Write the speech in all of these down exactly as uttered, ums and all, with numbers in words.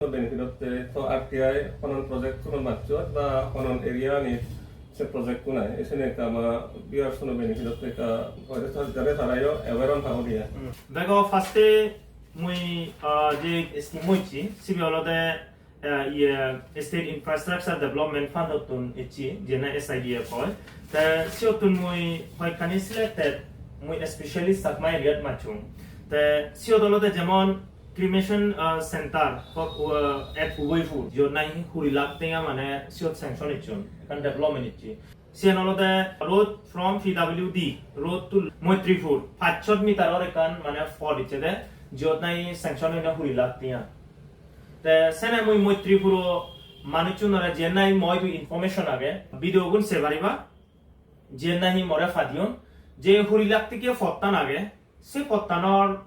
Benefit otte to R T I honon project kuno matchot ba honon area ni se project kunai. Esene ekka ama viewers kuno benefit otte ekka hoyto jare tarayo aware on pago diya. Bego first-e mui, ah, je scheme hoichi, sibe olode, ah, iye State Infrastructure Development Fund-ottun ecchi, jena S I D F hoi. Te siyottun mui hoyekkani selected, mui especially Chakma area-t matchung. Te siyot olode jemon cremation, ah, center hok, ah, at Uboipur, jiyot nahi kuri lakh tenga mane siyot sanction ecchon, ekkan development ecche. Siyan olode road from P W D road to Moitripur, pachshot meter-or ekkan mane pot ecche de, jiyot nahi sanction oinei kuri lakh tenga. Te sene mui Moitripuro manuchunore jiyen nahi moidu information age, video gun se pariba, jiyen nahi more padiyon, je kuri lakh tenga pottan age, se pottanor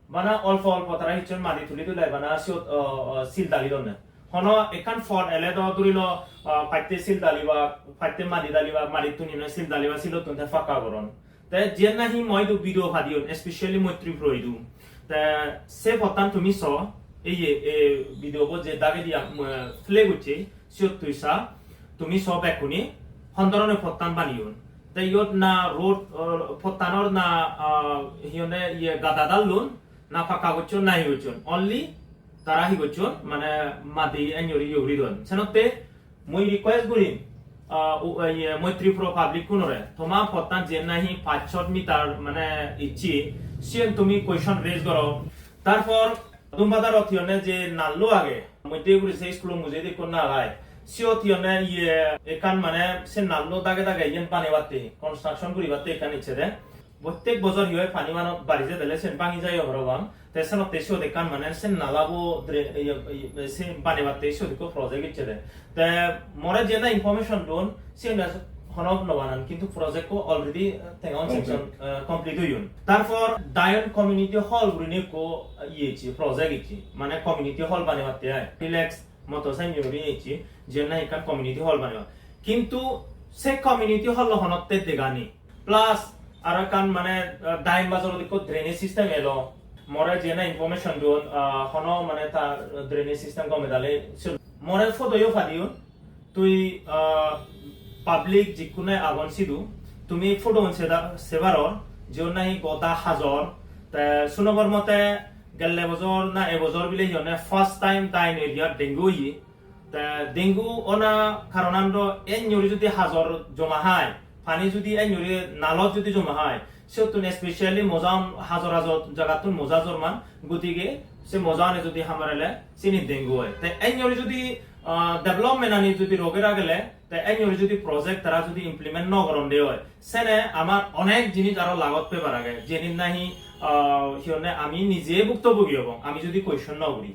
bana olpo olpo tara hisson madi tuli tulai bana siyot, o, o, sil dali donne. Hono ekkan pot ele do durilo, o, patte sil daliba, patte madi daliba, madittun hine sil daliba, silottun te pakka goron. Te jiyen nahi moidu video padiyon, especially Moitripuro idu. Te se pottan tumi so, ei ye, e video bo je dagedi am, eh, play gocche, siyot tui sa, tumi so bekkune, hon dhoronor pottan baneyon. Te iyot na road, eh, pottanor na, ah, hi honne, iye, gada dallon, na pakka gocchon, na hi gocchon. Only tara hi gocchon, mane madi enjori iye guri don. Senotte mui request gurim, ah, u-, iye, Moitripuro public kunore, toma pottan jiyen nahi pachshot meter mane icche, siyen tumi question raise goro. Tarpor Dumbadarot hi honne je nallo age, moddhe guri se school-o mujungedi ekko nal ai. Siyot hi honne iye ekkan mane se nallo dage dage iyen banebatte, construction guribatte ekkan icche de. Prottek bojor hi oi pani mano bari jedele sen bangi jai parapang. Te senotte siyot ekkan mane sen nalabo dre-, iye, iye, sen banebatte siyot ekko project icche de. Te more jena information don, siyen hono no banan, kintu project ko already tenga on sanction, eh, complete oyon. Tarpor Dayon Community Hall gurinei ekko iye icche, project icche, mane community hall banebatte ai. Relax moto sen guri icche, jiyen nahi ekkan community hall banebatte. Kintu se community hall honotte dega nei. Plus aro ekkan mane, ah, Dayon Bazarot ekko drainage system elo. More jena information don, ah, hono mane ta drainage system gome dale. So, more photo yo padiyon. Tui, ah, public jikkune agon sidu, tumi photo un seda-, se paror, jiyon nahi goda hajor, te sunobor mote gelle bojor na e bojor bile hi honne first time Dayon area dengue oye. Te dengue ona karonan do enjori jodi hajor joma hai, pani jodi enjori nalot jodi joma hai, siyottun especially moja hajor hajor jagattun moja jorman, gotige se moja ani jodi hamarele sini dengue oi. Te enjori jodi, ah, development ani jodi roge ragele, te enjori jodi project tara jodi implement no goron de oi, sene amar onek jinis aro lagot pebar age, jenit nahi, ah, hi honne ami nije buktobogi obong, ami jodi question no guri.